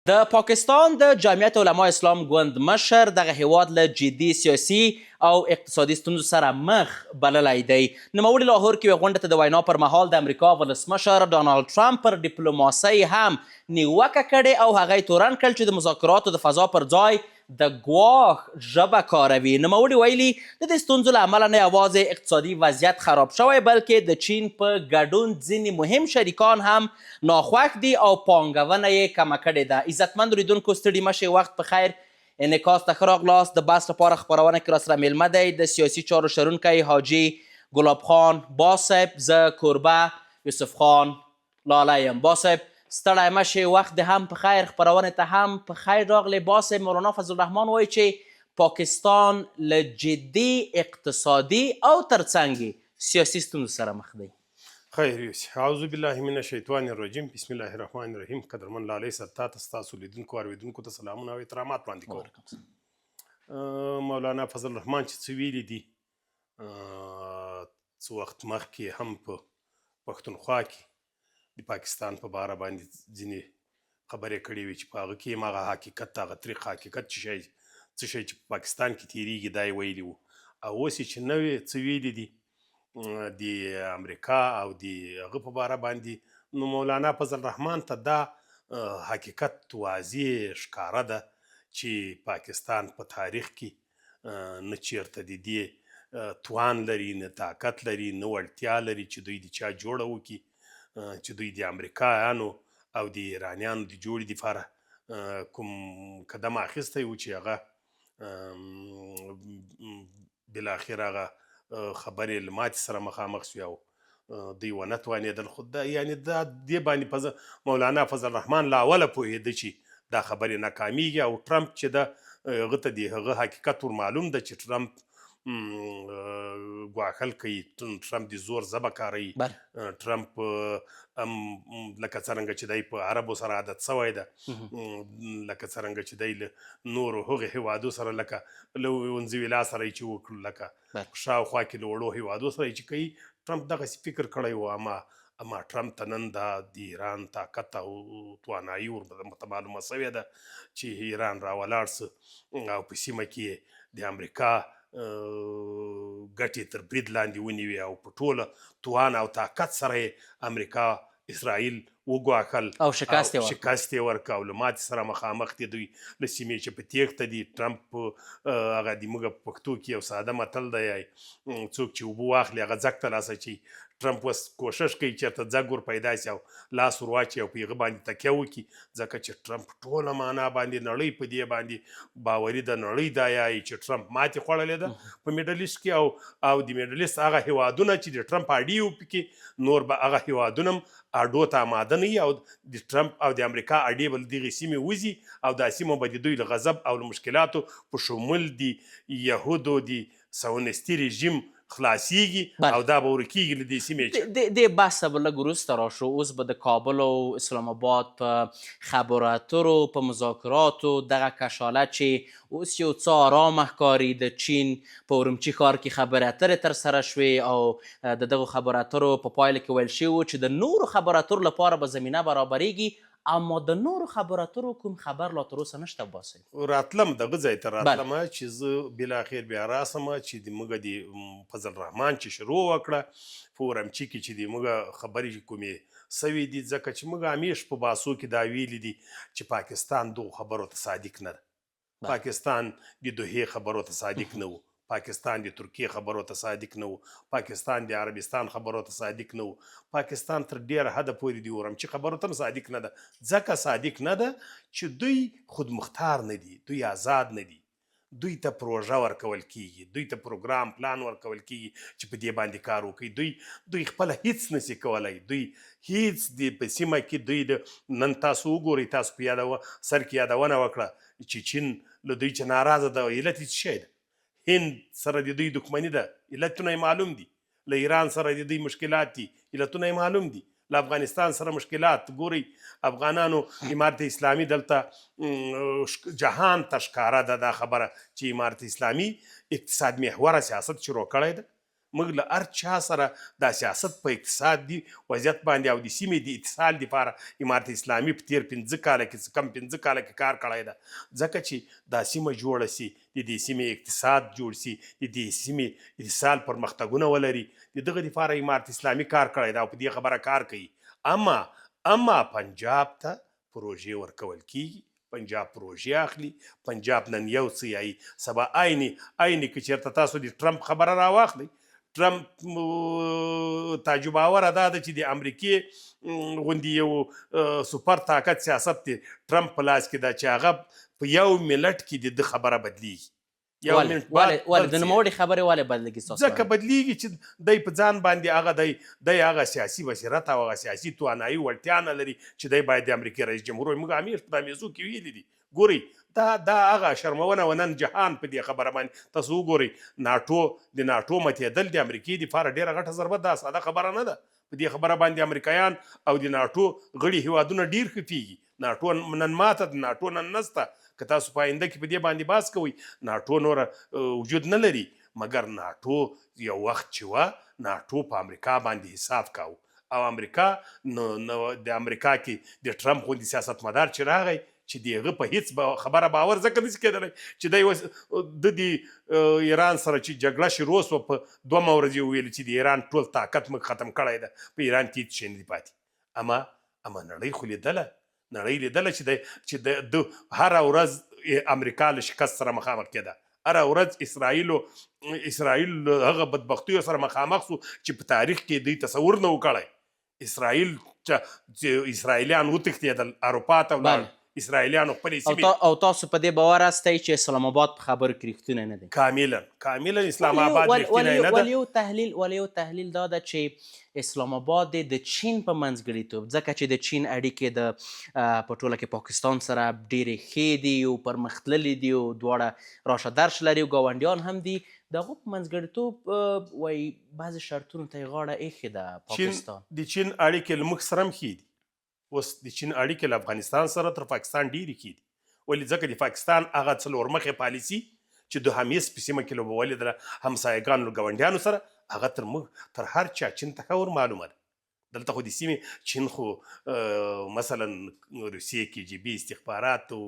د پاکستان د جمعیت علما اسلام ګوند مشر دغه هیواد له جدي سیاسي او اقتصادي ستونزو سره مخ بللی دی. نوموړي لاهور کې یوې غونډه ته د وینا پر مهال د امریکا ولسمشر ډونالډ ټرمپ پر ډیپلوماسۍ هم نیوکه کړې او هغه یې تورن کړ چې د مذاکراتو د فضا پر ځای د ګواښ ژبه کاروي. نوموړي ویلي، د دې ستونزو له امله نه یوازې اقتصادي وضعیت خراب شوی، بلکې د چین په ګډون ځینې مهم شریکان هم ناخوښ دي او پانګونه یې کمه کړې ده. عزتمندو لیدونکو ستړي مه شئ، وخت په خیر انعکاس ته ښه راغلاست. د بحث لپاره خپرونه کې راسره مېلمه دی د سیاسي چارو شرونکی حاجي ګلاب خان باز صاحب، زه کوربه یوسف خان لالی یم. باز صاحب ستړی مه شې، وخت دې هم په خیر، خپرونې ته هم په خیر راغلې. باز صاحب مولانا فضل الرحمن وایي چې پاکستان له جدي اقتصادي او ترڅنګ یې سیاسي ستونزو سره مخ دی. خیر یوسي. اعوذ بالله من الشیطان الرجیم بسم الله الرحمن الرحیم. قدرمن لالی صاحب، تا ته ستاسو لیدونکو اورېدونکو ته سلامونه او احترامات وړاندې کوم. مولانا فضل الرحمن چې څه ویلي دي، څه وخت مخکې هم په پښتونخوا کې د پاکستان په باره باندې ځینې خبرې کړې وې چې په هغه کې هم هغه حقیقت، هغه تریخ حقیقت چې شی څه شی چې په پاکستان کې تیریږي، دا یې ویلي وو. او اوس یې چې نوې څه ویلي دي د امریکا او د هغه په باره باندې، نو مولانا فضل الرحمن ته دا حقیقت واضح ښکاره ده چې پاکستان په تاریخ کې نه چیرته د دې توان لري، نه طاقت لري، نه وړتیا لري چې دوی د چا جوړه وکړي، چې دوی د امریکایانو او د ایرانیانو د جوړې دپاره کوم قدم اخیستی و چې هغه بالاخره هغه خبرې له ماتې سره مخامخ شوې او دوی ونه توانېدل. خو دا یعنې دا دې باندې فضل مولانا فضل الرحمن له اوله پوهېده چې دا خبرې ناکامیږي، او ټرمپ چې ده هغه ته د هغه حقیقت ور معلوم ده چې ټرمپ ګواښل کوي، ټرمپ د زور ژبه کاروي، ټرمپ لکه څرنګه چې دی په عربو سره عادت شوی ده، لکه څرنګه چې دی له نورو هغو هېوادو سره لکه له ونزویلا سره یې چې وکړو، لکه شاوخوا کې له وړو هېوادو سره یې چې کوي، ټرمپ دغسې فکر کړی و. اما ټرمپ ته نن دا د ایران طاقت او توانایي ورته معلومه شوې ده چې ایران راولاړ سو او په سیمه کې د امریکا ګټې تر برید لاندې ونیوې او په ټوله توان او طاقت سره یې امریکا اسرائیل وګواښل او شکست یې ورکړ. شکست یې ورکړ او له ماتې سره مخامخ دي. دوی له سیمې چې په تېښته دي. ټرمپ هغه د موږ په پښتو کې یو ساده متل دی، څوک چې اوبه واخلي هغه ځګ ته لاس اچوي. ټرمپ اوس کوشش کوي چېرته ځګ ور پیدا شي او لاس ور واچوي او په هغه باندې تکیه وکړي، ځکه چې ټرمپ ټوله معنا باندې نړۍ په دې باندې باوري ده، نړۍ دا یایي چې ټرمپ ماتې خوړلې ده په میډل ایسټ کې او د میډل ایسټ هغه هېوادونه چې د ټرمپ اډې وو پکې، نور به هغه هېوادونه هم اډو ته اماده نه وي او د ټرمپ او د امریکا اډې به له دغې سیمې وځي او دا سیمه به د دوی له غضب او له مشکلاتو په شمول د یهودو د صهیونیستي رژیم خلاصیږي او دا به ورکیږي له دې سیمې چې. دې بحث ته به لږ وروسته راشو، اوس به د کابل او اسلام اباد په خبرو اترو، په مذاکراتو دغه کشاله چې اوس یو څه آرامه ښکاري، د چین په اورمچي ښار کې خبرې اترې ترسره شوې او د دغو خبرو اترو په پایله کې ویل شوي وو چې د نورو خبرو اترو لپاره به زمینه برابرېږي، اما د نورو خبرو اترو کوم خبر لا تر اوسه نشته باسئ. راتلم دغه ځای ته راتلم چې زه بالاخر بیا راسم چې د موږ د فضل الرحمن چې شروع وکړه په اورمچي کې چې د موږ خبرې کومې سوې دي، ځکه چې موږ همیش په باسو کې دا ویلي دي چې پاکستان دغو خبرو ته صادق نه ده. پاکستان د دوحې خبرو ته صادق نه وو، پاکستان د ترکیې خبرو ته صادق نه وو، پاکستان د عربستان خبرو ته صادق نه وو، پاکستان تر ډېره حده پورې د اورمچي خبرو ته هم صادق نه ده، ځکه صادق نه ده چې دوی خودمختار نه دي، دوی ازاد نه دي، دوی ته پروژه ورکول کېږي، دوی ته پروګرام پلان ورکول کېږي چې په دې باندې کار وکړي، دوی دوی خپله هیڅ نه شي کولای، دوی هیڅ د په سیمه کې دوی د نن تاسو وګورئ، تاسو په یادو سر کې یادونه وکړه چې چین له دوی چې ناراضه ده، علت یې څه شی ده؟ هند سره د دوی دښمني ده، علتونه یې معلوم دي. له ایران سره د دوی مشکلات دي، علتونه یې معلوم دي. له افغانستان سره مشکلات ګورئ، افغانانو امارت اسلامي دلته جهان ته ښکاره ده دا خبره چې امارت اسلامي اقتصاد محوره سیاست شروع کړی ده. موږ له هر چا سره دا سیاست په اقتصاد دی وضعیت باندې او د سیمې د اتصال لپاره امارت اسلامي په تیر 5 کاله کې، څه کم 5 کاله کې کار کړی ده، ځکه چې دا سیمه جوړه سي، د دې سیمې اقتصاد جوړ سي، د دې سیمې اتصال پرمختګونه ولري، د دغه لپاره امارت اسلامي کار کړی ده او په دې خبره کار کوي. اما پنجاب ته پروژې ورکول کیږي، پنجاب پروژې اخلي. پنجاب نن یو څه یایي، سبا عیني عیني. که چېرته تاسو د ټرمپ خبره راواخلئ، ټرمپ تعجب آوره دا ده چې د امریکې غوندې یو سوپر طاقت سیاست دی ټرمپ په لاس کې ده چې هغه په یو منټ کې د ده خبره بدلیږي. یو منټ ولې ولې د نوموړي خبرې ولې بدلېږي ستاسو؟ ځکه بدلیږي چې دی په ځان باندې هغه دی دی هغه سیاسي بصیرت او هغه سیاسي توانایي وړتیا نه لري چې دی باید د امریکې رئیس جمهور وي. موږ همیش په دا میزو کې ویلي دي. ګورئ، دا هغه شرمونه ونن جهان په دې خبره باندې تاسو وګورئ، ناټو، د ناټو متېدل د امریکې دپاره ډېره غټه ضربه ده، ساده خبره نه ده. په دې خبره باندې امریکایان او د ناټو غړي هیوادونه ډیر خفیږي. ناټو نن ماته ده، ناټو نن نسته. که تاسو په آینده کې په دې باندې بحث کوئ، ناټو نوره وجود نه لري. مګر ناټو یو وخت چې وه، ناټو په امریکا باندې حساب کاوه او امریکا نو د امریکا کې د ټرمپ غوندې سیاستمدار چې راغی، چې د هغه په هیڅ خبره باور ځکه نشي کېدلی چې دی اوس د دې ایران سره چې جګړه شروع شوه، په دومه ورځ یې وویل چې د ایران ټول طاقت موږ ختم کړی ده، په ایران کې هیڅ شی نه دی پاتې. اما نړۍ خو لیدله، نړۍ لیدله چې د هره ورځ امریکا له شکست سره مخامخ کېده، هره ورځ اسرائیل له هغه بدبختیو سره مخامخ سو چې په تاریخ کې دوی تصور نه و کړی. اسرائیل چې اسرائیلیان وتښتېدل، اروپا ته ولاړل، اسرائیلیانو خپلې او سیمې او تاسو په دې باور هستئ چې اسلام آباد په خبرو کې رښتونی نه دی؟ کاملا، کاملا، اسلام آباد رښتینی نه ده. ولې یو تحلیل دا ده چې اسلام آباد دې د چین په منځګړیتوب، ځکه چې د چین اړیکې د په ټوله کې پاکستان سره ډېرې ښې دي او پرمختللې دي او دواړه راشه درشه لري او ګاونډیان هم دي، د هغو په منځګړیتوب وایي بعضې شرطونو ته یې غاړه ایښې ده چین پاکستان. د چین اړیکې له موږ سره هم ښې دي. اوس د چین اړیکې له افغانستان سره تر پاکستان ډېرې ښې دي. ولې؟ ځکه د پاکستان هغه څلور مخې پالیسي چې د همیش په سیمه کې لوبولې ده همسایګانو له ګاونډیانو سره، هغه تر موږ تر هر چا چین ته ښه ور معلومه ده. دلته خو د سیمې چین خو مثلا روسیې کې جی بي استخباراتو،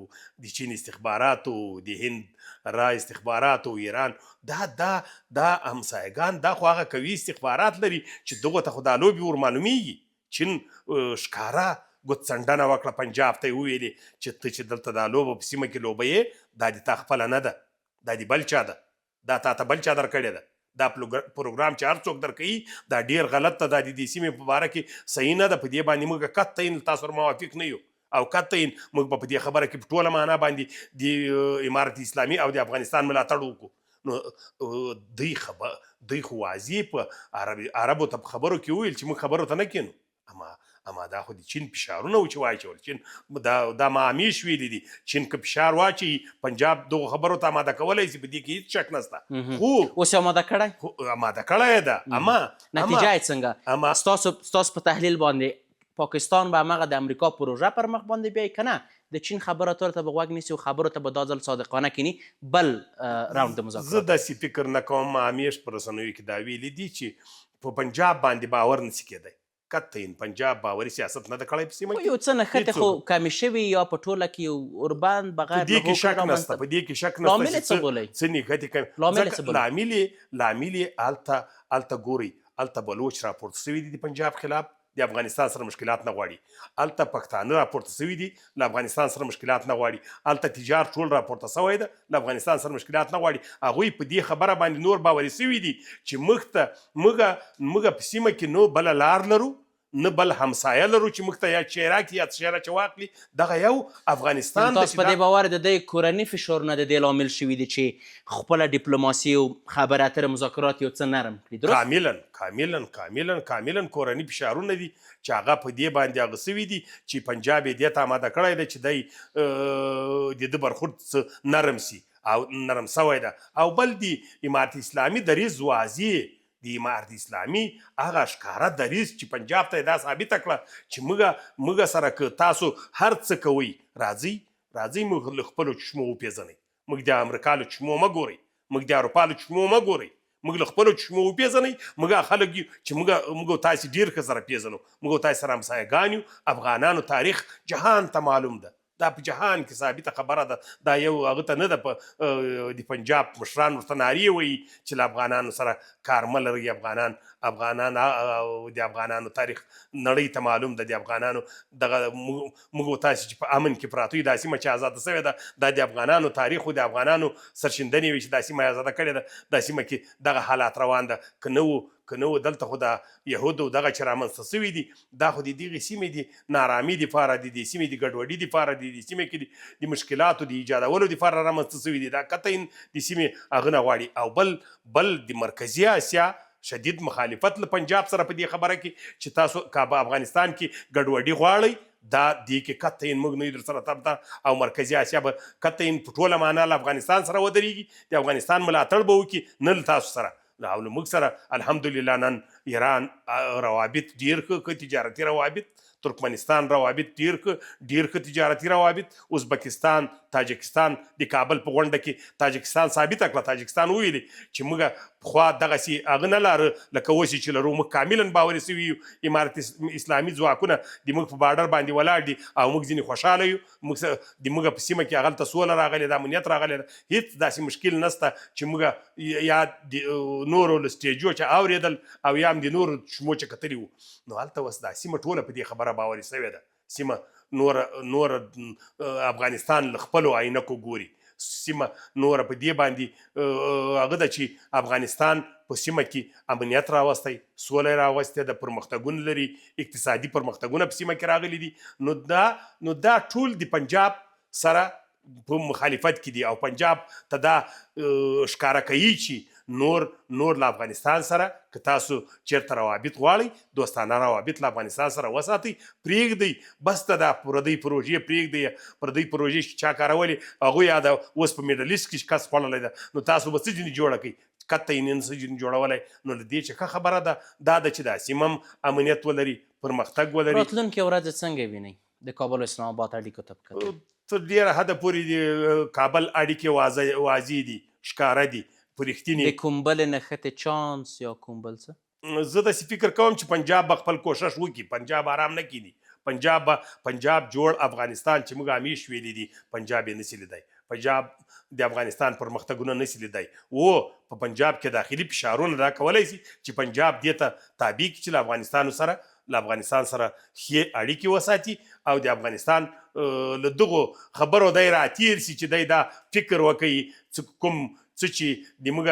د چین استخباراتو، د هند را استخباراتو، ایران، دا همسایګان دا خو هغه قوي استخبارات لري چې دغه ته خو دا لوبې ور معلومیږي. چین ښکاره ګوتڅنډنه وکړه، پنجاب ته یې وویلې چې ته چې دلته دا لوبه په سیمه کې لوبوې، دا د تا خپله نه ده، دا د بل چا ده، دا تا ته بل چا درکړې ده. دا پروګرام چې هر څوک درکوي، دا ډیر غلط ده، دا د دې سیمې په باره کې صحیح نه ده. په دې باندې موږ قطعا له تاسو سره موافق نه یو او قطعا موږ به په دې خبره کې په ټوله معنا باندې د امارت اسلامي او د افغانستان ملاتړ وکړو. نو دوی خو واضح په عربو ته په خبرو کې وویل چې موږ خبرو ته نه کینو. اما دا خو د چین فشارونه و چې واچول چین. دا ما همیش ویلي دي، چین که فشار واچوي، پنجاب دغو خبرو ته آماده کولی شي، په دې کې هیڅ شک نشته. خو اوس یې آماده کړی؟ خو آماده کړی ده، اما نتیجه یې څنګه؟ اما ستاسو په تحلیل باندې پاکستان به همغه د امریکا پروژه پر مخ باندې بیایي که نه د چین خبرو اترو ته به غوږ نیسي او خبرو ته به دا ځل صادقانه کیني، بل راوند د زه مذاکرات؟ داسې فکر نه کوم. ما همیش په رسنیو کې دا ویلي دي چې په پنجاب باندې باور نشي کېدی. قطعا پنجاب باوري سیاست نه ده کړی په سیمه خو کې. یو څه نښتې هیڅوک. خو کمې شوي یا په ټوله کې یو اوربند په بغیر دې له کې هوکړې شک نشته. رامنځته په دې کې شک نشته لامل چې یې څه بولئ؟ څه نښتې کمې لامل یې ځکه څه بولئ؟ لامل یې هلته ګورئ، هلته بلوچ راپورته شوي دي د پنجاب خلاف، د افغانستان سره مشکلات نه غواړي. هلته پښتانه راپورته شوي دي، له افغانستان سره مشکلات نه غواړي. هلته تجار ټول راپورته شوی ده، له افغانستان سره مشکلات نه غواړي. هغوی په دې خبره باندې نور باوري شوي دي چې موږ ته موږ په سیمه کې نو بله لار لرو، نه بل همسایه لرو چې موږ ته یا چای راکړي یا څه چې واخلي، دغه یو افغانستان ده. تاسو چې په دا دې باور د دې کورني فشارونه د دې لامل شوي دي چې خپله ډیپلوماسي او خبرې اترې، مذاکرات یو څه نرم کړي، درست؟ کاملا، کاملا، کاملا، کاملا کورني فشارونه دي چې هغه په دې باندې هغه سوي دي چې پنجاب یې دې ته آماده کړی دی چې دی د ده برخورد څه نرم سي او نرم سوی ده. او بل دی امارت اسلامي دریځ واضح، د امارت اسلامي هغه ښکاره دریځ چې پنجاب ته یې دا ثابته کړه چې موږ سره که تاسو هر څه کوئ، راځئ، راځئ، موږ له خپلو چشمو وپېژنئ، موږ د امریکا له چشمو مه ګورئ، موږ د اروپا له چشمو مه ګورئ. موږ له خپلو چشمو وپېژنئ. موږ هغه خلک یو چې موږ تاسې ډېر ښه سره پېژنو، موږ تاسې سره همسایه ګان یو. افغانانو تاریخ جهان ته معلوم ده، دا په جهان کې ثابته خبره ده. دا یو هغه ته نه ده، په د پنجاب مشران ورته نارې وایي چې له افغانانو سره کار مه لرئ. افغانان او د افغانانو تاریخ نړۍ ته معلوم ده. د افغانانو دغه موږ تاسې چې په امن کې پراته یو، دا سیمه چې ازاده شوې ده، دا د افغانانو تاریخ او د افغانانو سرښندنې وي چې دا سیمه یې ازاده کړې ده. دا سیمه کې دغه حالات روان ده. که نه وو دلته خو دا یهودو دغه چې رامنځته سوي دي، دا خو د دغې سیمې د نارامی دپاره، د دې سیمې د ګډوډي دپاره، د دې سیمې کې د مشکلاتو د ایجادولو دپاره رامنځته سوي دي. دا قطعاً د سیمې هغه نه غواړي. او بل د مرکزي اسیا شدید مخالفت له پنجاب سره په دې خبره کې چې تاسو کابه افغانستان کې ګډوډي غواړئ، دا دې کې قطعاً موږ نه یو درسره طرفدار. او مرکزي اسیا به قطعاً په ټوله معنا له افغانستان سره ودرېږي، د افغانستان ملاتړ به وکړي، نه له تاسو سره. او له موږ سره الحمدلله نن ایران روابط ډېر ښه تجارتي روابط، ترکمنستان روابط ډېر ښه تجارتي روابط، ازبکستان، تاجکستان. د کابل په غونډه کې تاجکستان ثابته کړه، تاجکستان وویلې چې موږ پخوا دغسې هغه نه لاره لکه اوس یې چې لرو، موږ کاملا باوري سوي یو، امارت اسلامي ځواکونه د موږ په بارډر باندې ولاړ دي او موږ ځینې خوشحاله یو. موږ د موږ په سیمه کې هغلته سوله راغلې ده، امنیت راغلی ده، هېڅ داسې مشکل نشته چې موږ یا د نورو له سټیجو چې اورېدل او یا هم د نورو چشمو چې کتلي وو. نو هلته اوس دا سیمه ټوله په دې خبره باوري سوې ده. سیمه نور افغانستان له خپلو عینکو ګوري، سیمه نوره په دې باندې هغه ده چې افغانستان په سیمه کې امنیت راوستی، سوله یې راوستې ده، پرمختګونه لري، اقتصادي پرمختګونه په سیمه کې راغلي دي. نو دا ټول د پنجاب سره په مخالفت کې دي او پنجاب ته دا ښکاره کوي چې نور له افغانستان سره که تاسو چېرته روابط غواړئ، دوستانه روابط له افغانستان سره وساتئ، پرېږدئ بس ته دا پردۍ پروژې پرېږدئ. پردۍ پروژې چې چا کارولې هغوی یاده اوس په میډل ایسټ کې شکست خوړلی ده، نو تاسو به څه ځینې جوړه کړئ؟ قطعاً نن څه ځینې جوړولی. نو له دې چې ښه خبره ده دا ده چې دا سیمه هم امنیت ولري، پرمختګ ولري. راتلونکې ورځ څنګه وینئ د کابل او اسلام اباد اړیکو ته په کتو؟ تر ډېره حده پورې د کابل اړیکې واضح دي، ښکاره دي، په رښتیني. د کوم بلې نښتې چانس یا کوم بل څه؟ زه داسې فکر کوم چې پنجاب به خپل کوښښ وکړي، پنجاب آرام نه کېني. پنجاب جوړ افغانستان چې موږ همیش ویلي دي، پنجاب یې نسي لیدی، پنجاب د افغانستان پرمختګونه نسي لیدی. و په پنجاب کې داخلي فشارونه دا کولی سي چې پنجاب دې ته تابع کړي چې له افغانستان سره ښې اړیکې وساتي او د افغانستان له دغو خبرو دی راتېر سي چې دی دا فکر وکړي څه کوم څه چې د موږ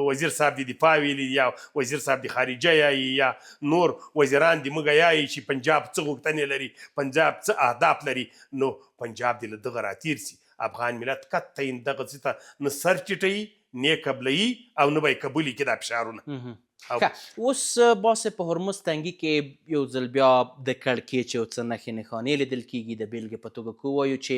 وزیر صاحب د دفاع ویلي یا وزیر صاحب د خارجه یایي یا نور وزیران د موږ یایي چې پنجاب څه غوښتنې لري، پنجاب څه اهداف لري. نو پنجاب دې له دغه راتېر سي. افغان ملت قطعاً دغه څه ته نه سر ټیټوي، نه یې قبلوي او نه به یې قبولي کړي دا فشارونه. ښه، اوس باسې په هرمز تنګي کې یو ځل بیا د کړکېچ یو څه نښې نښانې لیدل کېږي. د بېلګې په توګه که ووایو چې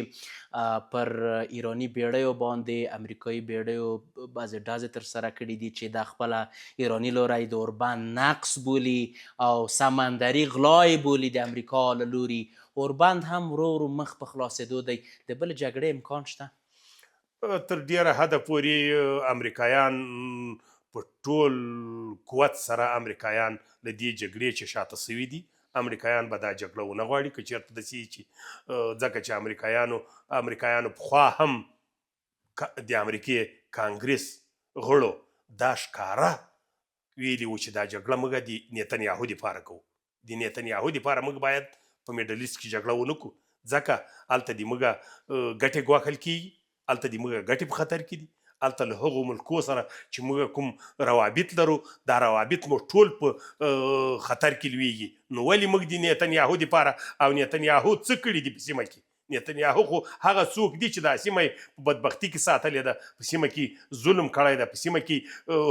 پر ایراني بیړیو باندې امریکایي بیړیو بعضې ډزې ترسره کړې دي چې دا خپله ایراني لوری د اوربند نقص بولي او سمندري غلا یې بولي د امریکا له لوري. اوربند هم ورو ورو مخ په خلاصېدو دی، د بلې جګړې امکان شته؟ تر ډېره حده پورې امریکایان په ټول قوت سره امریکایان له دې جګړې چې شاته سوي دي، امریکایان به دا جګړه ونه غواړي که چېرته داسې چې ځکه چې امریکایانو پخوا هم د امریکې کانګرس غړو دا ښکاره ویلي وو چې دا جګړه موږ د نیتنیاهو دپاره کوو، د نیتنیاهو دپاره موږ باید په میډل ایسټ کې جګړه ونه کړو، ځکه هلته د موږ ګټې ګواښل کېږي، هلته د موږ ګټې په خطر کې دي، هلته له هغو ملکو سره چې موږ کوم روابط لرو دا روابط مو ټول په خطر کې لویږي. نو ولې موږ د نیتنیاهو دپاره، او نیتنیاهو څه کړي دي په سیمه کې؟ نیتنیاهو خو هغه څوک دي چې دا سیمه یې په بدبختي کې ساتلې ده، په سیمه کې ظلم کړی ده، په سیمه کې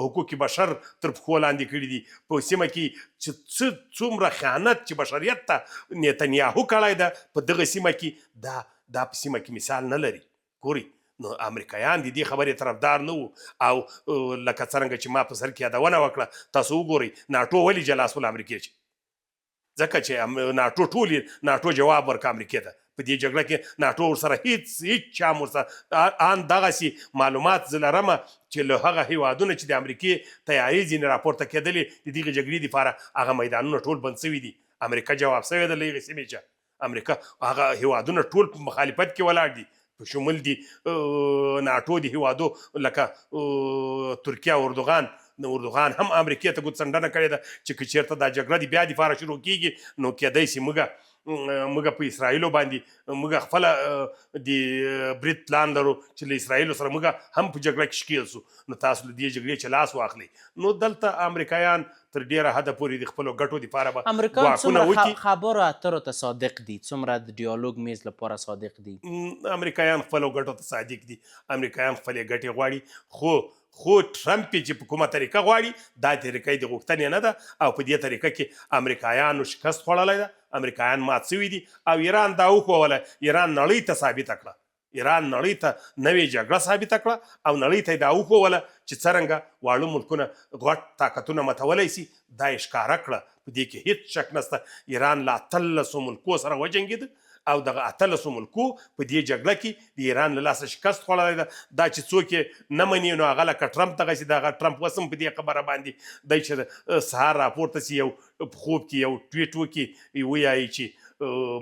حقوق بشر تر پښو لاندې کړي دي، په سیمه کې چې څومره خیانت چې بشریت ته نیتنیاهو کړی ده په دغه سیمه کې، دا په سیمه کې مثال نه لري. ګورئ، نو امریکایان د دې خبرې طرفدار نه وو. او لکه څرنګه چې ما په سر کې یادونه وکړه، تاسو وګورئ ناټو ولې جلا سول امریکې چې، ځکه چې ناټو ټولې ناټو جواب ورکړ امریکې ته. په دې جګړه کې ناټو ورسره هیڅ هیڅ چا هم ورسره ان دغسې معلومات زه لرم چې له هغه هیوادونه چې د امریکې طیارې ځینې راپورته کېدلې د دغې جګړې دپاره، هغه میدانونه ټول بند شوي دي. امریکا جواب شوې ده له هغې سیمې چې امریکا هغه هیوادونه ټول په مخالفت کې ولاړ دي، په شمول دي ناټو دي هیوادو لکه ترکیه او اردوغان. اردوغان هم امریکې ته ګوتڅنډنه کړې ده چې که چېرته دا جګړه دي بیا دپاره شروع کېږي، نو کېدای شي موږ په اسرائیلو باندې موږ خپله د برید پلان لرو چې له اسرائیلو سره موږ هم په جګړه کې ښکېل شو، نو تاسو له دې جګړې چې لاس واخلئ. نو دلته امریکایان تر ډېره حده پورې د خپلو ګټو دپاره به امریکایان ګواښونه څومره وکړي. خبرو اترو ته صادق دي، څومره د ډیالوګ میز لپاره صادق دي؟ امریکایان خپلو ګټو ته صادق دي، امریکایان خپلې ګټې غواړي، خو ټرمپ یې چې په کومه طریقه غواړي دا طریقه یې د غوښتنې نه ده، او په دې طریقه کې امریکایانو شکست خوړلی ده، امریکایان مات شوي دي. او ایران دا وښووله، ایران نړۍ ته ثابته کړه، ایران نړۍ ته نوې جګړه ثابته کړه، او نړۍ ته یې دا وښووله چې څرنګه واړه ملکونه غټ طاقتونه ماتولی شي، دا یې ښکاره کړه. په دې کې هیڅ شک نشته ایران له 18 ملکو سره وجنګېده، او دغه 18 ملکو په دې جګړه کې د ایران له لاسه شکست خوړلی ده. دا چې څوک یې نه مني نو هغه لکه ټرمپ دغسې دغه ټرمپ اوس هم په دې خبره باندې دی چې سهار راپورته شي یو په خوب کې یو ټویټ وکړي، ویایي چې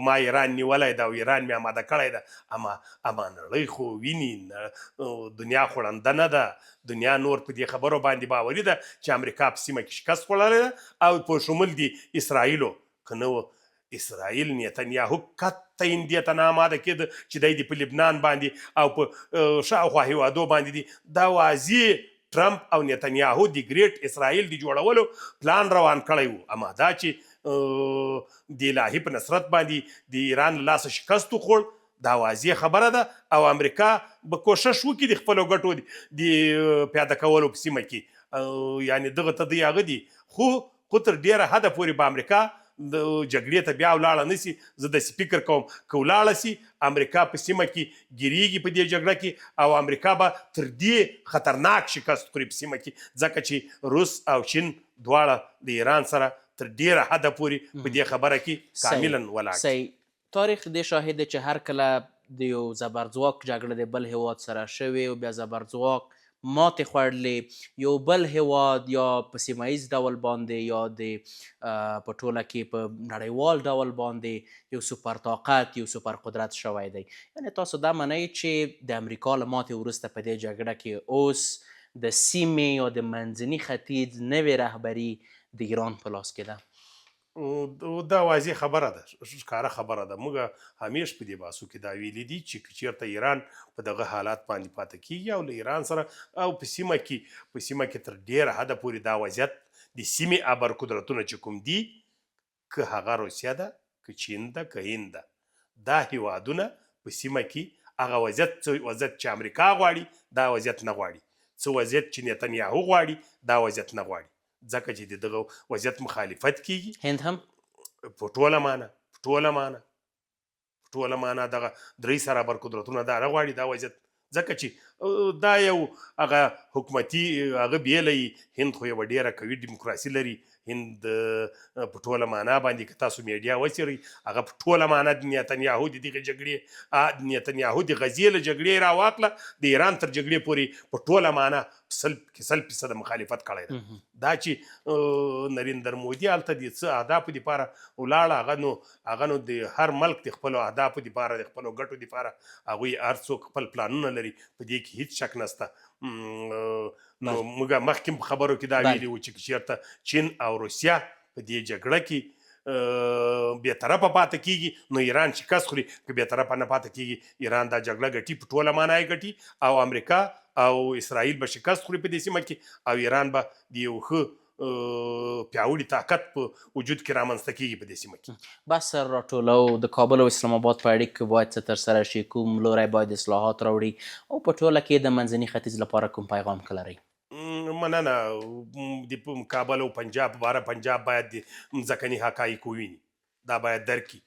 ما ایران نیولی ده او ایران مې آماده کړی ده. اما نړۍ خو ویني، دنیا خو ړنده نه ده، دنیا نور په دې خبرو باندې باوري ده چې امریکا په سیمه کې شکست خوړلی ده، او په شمول دي اسرائیلو. که نه اسرائیل نتنیاهو قطعاً دې ته نه آماده کېده چې دی دې په لبنان باندې او په شاوخوا هېوادو باندې دي. دا واضح ټرمپ او نتنیاهو د ګریټ اسرائیل د جوړولو پلان روان کړی و، اما دا چې د الهي په نصرت باندې د ایران له لاسه شکست وخوړ، دا واضح خبره ده. او امریکا به کوشش وکړي د خپلو ګټو د پیاده کولو په سیمه کې، یعنې دغه ته دی هغه دي، خو تر ډېره حده پورې به امریکا د جګړې ته بیا ولاړه نه شي. زه داسې فکر کوم که ولاړه شي امریکا په سیمه کې ګیریږي په دې جګړه کې، او امریکا به تر دې خطرناک شکست خوري په سیمه کې، ځکه چې روس او چین دواړه د ایران سره تر ډېره حده پورې په دې خبره کې کاملا ولاړ دي. صحیح. تاریخ دې شاهد دی چې هر کله د یو زبرځواک جګړه د بل هیواد سره شوې او بیا زبرځواک ماتې خوړلې، یو بل هیواد یا په سیمه ییز ډول باندې یا د په ټوله کې په نړیوال ډول باندې یو سوپر طاقت، یو سوپر قدرت شوی دی. یعنې تاسو دا منئ چې د امریکا له ماتې وروسته په دې جګړه کې اوس د سیمې یا د منځني ختیځ نوې رهبري د ایران په لاس کې ده؟ دا واضح خبره ده، ښکاره خبره ده. موږ همیش په دې بحثو کې دا ویلي دي چې که چېرته ایران په دغه حالات باندې پاتې کېږي او له ایران سره او په سیمه کې تر ډېره حده پورې دا وضعیت د سیمې ابر قدرتونه چې کوم دي، که هغه روسیه ده، که چین ده، که هند ده، دا هیوادونه په سیمه کې هغه وضعیت څه وضعیت چې امریکا غواړي دا وضعیت نه غواړي، څه وضعیت چې نتنیاهو غواړي دا وضعیت نه غواړي، ځکه چې د دغه وضعیت مخالفت کیږي. هند هم په ټوله معنا، په ټوله معنا، په ټوله معنا دغه درې سره ابر قدرتونه دا نه غواړي دا وضعیت، ځکه چې دا یو هغه حکومتي هغه بیلی. هند خو یوه ډېره قوي دیموکراسي لري. هند په ټوله معنا باندې که تاسو میډیا وڅېړئ هغه په ټوله معنا د نتنیاهو د دغې جګړې، د نتنیاهو د غزې له جګړې راواخله د ایران تر جګړې پورې په ټوله معنا 100% مخالفت کړی ده. دا چې نریندر مودي هلته د څه اهدافو دپاره ولاړه، هغه نو د هر ملک د خپلو اهدافو دپاره، د خپلو ګټو دپاره هغوی هر څوک خپل پلانونه لري، په دې کې هیڅ شک نشته. نو موږ مخکې په خبرو کې دا ویلي وو چې که چېرته چین او روسیه په دې جګړه کې بې طرفه پاتې کېږي نو ایران شکست خوري، که بې طرفه نه پاتې کېږي ایران دا جګړه ګټي، په ټوله معنا یې ګټي، او امریکا او اسرائیل به شکست خوري په دې سیمه کې، او ایران به د یو ښه پیاوړي طاقت په وجود کې رامنځته کېږي په دې سیمه کې. بس سره راټولو، د کابل او اسلام آباد په اړیکو کې باید څه ترسره شي، کوم لوری باید اصلاحات راوړي، او په ټوله کې د منځني ختیځ لپاره کوم پیغام که لرئ؟ مننه. د کابل او پنجاب باره، پنجاب باید د مځکني حقایق وویني، دا باید درک کړي.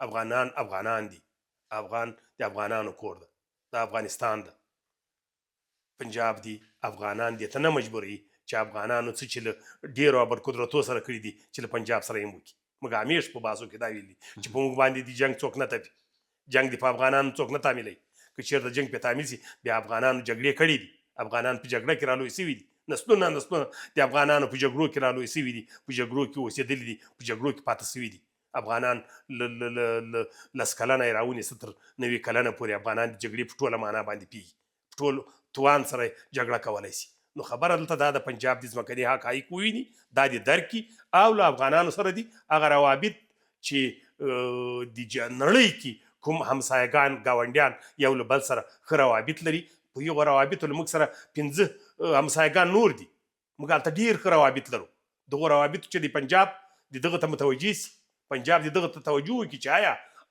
افغانان افغانان دي، افغان د افغانانو کور ده، دا افغانستان ده. پنجاب دی افغانان دې ته نه مجبوروي چې افغانانو څه چې له ډېرو ابر قدرتو سره کړي دي چې له پنجاب سره یې هم وکړي. موږ همیش په بحثو کې دا ویلي چې په موږ باندې د جنګ څوک نه تپي. جنګ دې په افغانانو څوک نه تعمیلوي. که چېرته جنګ پرې تعمیل شي، بیا افغانانو جګړې کړې دي، افغانان په جګړه کې رالوی شوي دي، نسلونه نسلونه د افغانانو په جګړو کې رالوی شوي دي، په جګړو کې اوسېدلي دي، په جګړو کې پاتې شوي دي. افغانان له له له له لس کلنه یې راونیسه تر 90 کلنه پورې افغانان د جګړې په ټوله معنا باندې پوهېږي، په ټول توان سره جګړه کولای شي. نو خبره دلته دا ده، پنجاب د ځمکني حقایق وویني، دا دې درک کړي او له افغانانو سره دي هغه روابط چې د نړۍ کې کوم همسایګان ګاونډیان یو له بل سره ښه روابط لري، په هغو روابطو له موږ سره 5 همسایګان نور دي، موږ هلته ډېر ښه روابط لرو. دغو روابطو چې د پنجاب د دغه ته متوجه سي، پنجاب د دغه ته توجه وکړي چې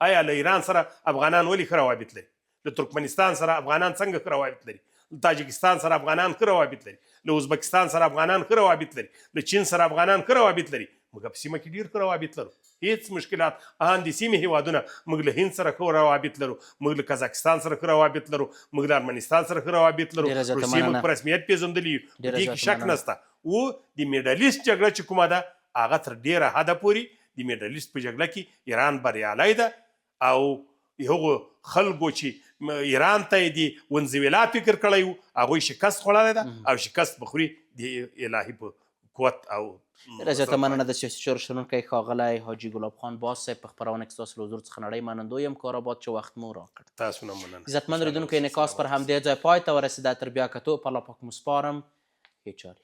آیا له ایران سره افغانان ولې ښه روابط لري، له ترکمنستان سره افغانان څنګه ښه روابط لري، له تاجکستان سره افغانان ښه روابط لري، له ازبکستان سره افغانان ښه روابط لري، له چین سره افغانان ښه روابط لري. موږ په سیمه کې ډېر ښه روابط لرو، هیڅ مشکلات ان د سیمې هیوادونه، موږ له هند سره ښه روابط لرو، موږ له قزاقستان سره ښه روابط لرو، موږ له ارمنستان سره ښه روابط لرو، روسیې موږ په رسمیت پېژندلي یو، په دې کې شک نشته. او د میډل ایسټ جګړه چې کومه ده، هغه تر ډېره حده پورې د میډل ایسټ په جګړه کې ایران بریالی ده او هغو خلکو چې ایران ته یې د ونزویلا فکر کړی و، هغوی شکست خوړلی ده او شکست به خوري د الهي په قوت او ډېره زیاته مننه د سیاسي چارو شنونکی ښاغلی حاجي ګلاب خان باز صاحب په خپرونه کې ستاسو له حضور څخه نړۍ منندوی یم. کار آباد چې وخت مو راکړ. تاسو نه مننه. عزتمند لیدونکو، انعکاس پر همدې ځای پای ته ورسېده. تر بیا کتو په الله پاک مو سپارم. ښې چارې.